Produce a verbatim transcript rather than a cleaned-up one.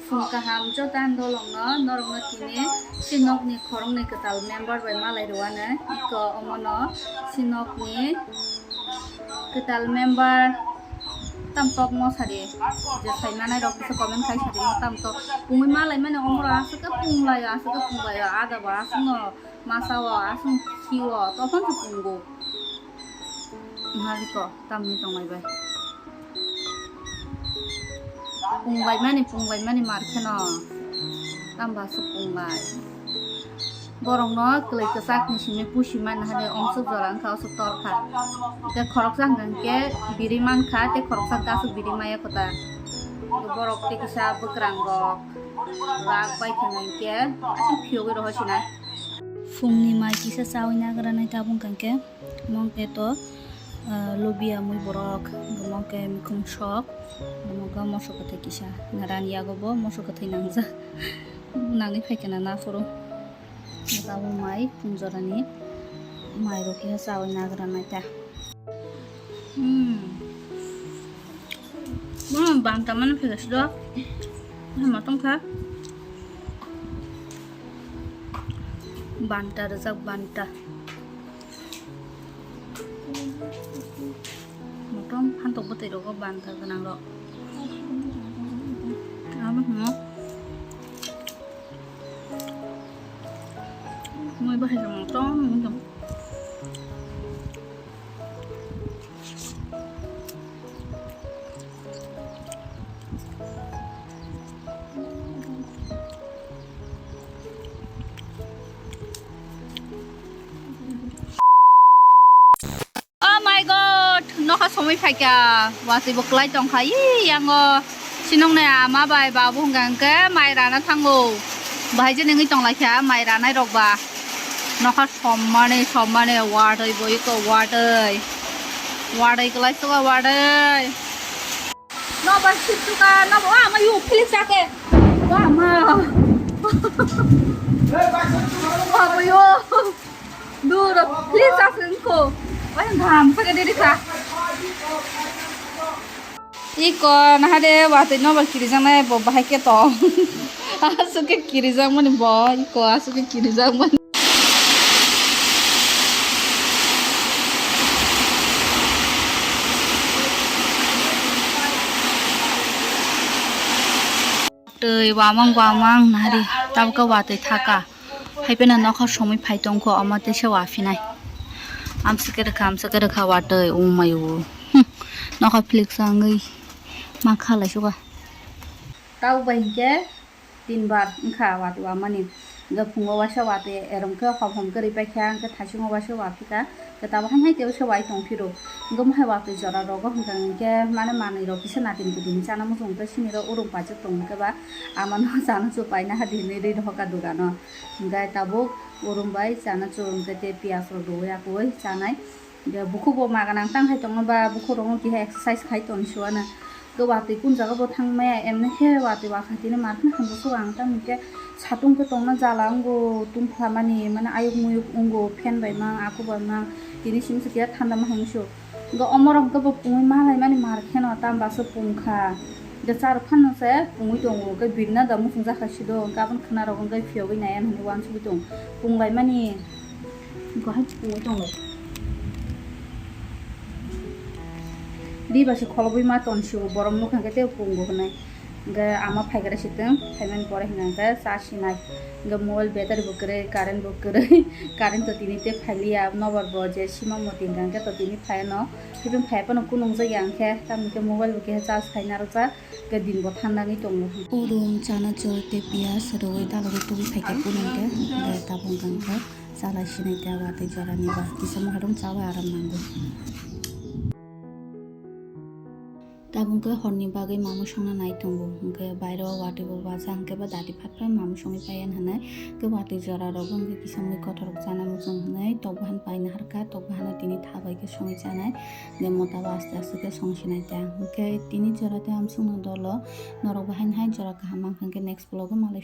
Phung kaham joto ang dolongno norokno tini si nokni khoroknwi kwtal member bai malai rwano iko omono si nokni kwtal member tamtok mosari je sai manai rok kisa comment khai sadi mo tamtok pungwi malai mani omoro aswk khe punglaio aswk khe punglaio ada bo aswkno masa o aswk si o tophon se pungo. Ngariko tamni tonglai bai. Punglai mani, punglai mani mar kheno. Tamba se punglai. Borokno kwlwi kwchak ni simi pusi mani hade omsuk jora wngkha, osuk tor kha. Tei khoroksa hwnkha hwnkhe biri mankha, tei khoroksa hwnkhe aswk biri maya kota. Borok tei kisa bwkrang rok rak bai thangwi hwnkhe aswk phiyogwi rohor sinai. Phungni mai kisa chawi nagra nai tabung hwnkha hwnkhe. Mong khe to, ah, lobia mui borok, mong khe mikhum sok, mong khe moso kwthai kisa. Naran yago bo moso kwthai nangjak. Nangwi phai khna na phuru. Tabuk mai phung jorani mai rok khe chawi nagra nai ta. Hmm. Hmm, banta mani phai kha siro. Hama tong kha. Banta rwjak banta. Motom phantok bwtwi rogo banta gwnang rok. Abo hwngo. Mui bahai rok motom wng tong. Oh my God, nokha somoi phaikha, watwi bo kwlai tongkha, ee, yango sinongnai ama bai babu hwnkha hwnkhe mai rana thango, bahai je nengwi tonglaikha mai ranai rok ba, nokha sommani, sommani, watwi bo iko watwi, watwi kwlai suka watwi. Nobar sitsuka, nobo, wa, ama, yu, Felix ake. Wa, ama. Wa, ama, yu. Duro, Felix ase, inko. Wa, yang gam, saka diri ka. Iko, nahade, watwi nobar kirijaknai, bo, bahai ke to. Aswk khe kirijakmani, bo, iko, aswk khe kirijakmani. Twi wamang wamang nari tabukhe watwi thaka. Haipheno nokha somwi phai tongkho omo teisa waphinai. Amswkhe rwkha, amswkhe rwkha watwi, oh my oh. Hmm. Nokha Felix wngwi ma khalai suka. Tabuk bai hinkhe tinbar wngkha watwi wamani. Hwnkhe phungo waisa watwi erom khe hom hom kwrwi paikha, hwnkhe thaisungo waisa waphikha, hwnkhe tabuk hai hai tei waisa wai tongphiro. Hwnkhe mohai watwi jora rogo hwnkha hwnkhe mane manwi rok kisa natin kutin chana muchung tei sini rok urum paijak tong hwnkhe ba amano chana chu paina hadi hinwi rwi rohorkha dogano. Hwnkhe tabuk urum bai chana chu hwnkhe tei piyaj rok rwui akwui chanai. Hwnkhe bukhuk bo ma gwnang tang hai tongma ba bukhuk rokno keha exercise khai toni suana. Hwnkhe watwi kun jaga bo thang maya, emni khe watwi wakha tini mar kheno hamjak sugo ang, tamo hwnkhe satung khe tongna jala wngo, tungphla mani, mane ayuk muyuk wngo, fan bai mang, aku bai mang, tini simi se keha thanda ma hai musu. Hwnkhe omorok hwnkhe bo pungwi ma lai mani mar kheno, tamo ba se pung kha. Hwnkhe charwk phano se pungwi tongo, hwnkhe birna da muchung jakha sido, hwnkhe aboni khwna rok hwnkhe phiyogwi nai ani hwnwi uansugwi tongo, pung lai mani. Iko hai pungwi tongo. Ri ba se kholobwi ma ton sio, borom nukha khe tei pungo hwnwi. Hwnkhe ama phaigra sitwng, phaimani pore hwnkha khe cha sinai. Hwnkhe mobile battery bo kwrwi, current bo kwrwi. Current to tini tei phailiya, nobar bo je sima moti hwnkha khe to tini phaiano. Hwnkhe phai phano kunung jak ya hwnkhe, tamni khe mobile bo keha charge khai narwkjak. Hwnkhe din bo thanda wngwi tongo. Urum, chanachur tei piyaj rwui dalogwi tubui phaikha kunung khe, hwnkhe tabuk hwnkha khe chalai sinai tei watwi jorani ba kisa muiharung chaui aram nango. Tabuk khe horni bagwi mamui songna nai tongo, hwnkhe bairo watwi bo baja hwnkhe ba dati phat phai mamui songwi paiyan hwnwi, hwnkhe watwi jora rogo hwnkhe kisa mui kotor rok chana muchung hwnwi tok bahan paina harkha, tok bahan tini tha bai khe songwi chanai, hwnkhe mota bo aste aste khe song sinai ta, hwnkhe tini jora tei amsukno dolo. Norok bo haino hai jora kaham mankha hwnkhe next vlog o malai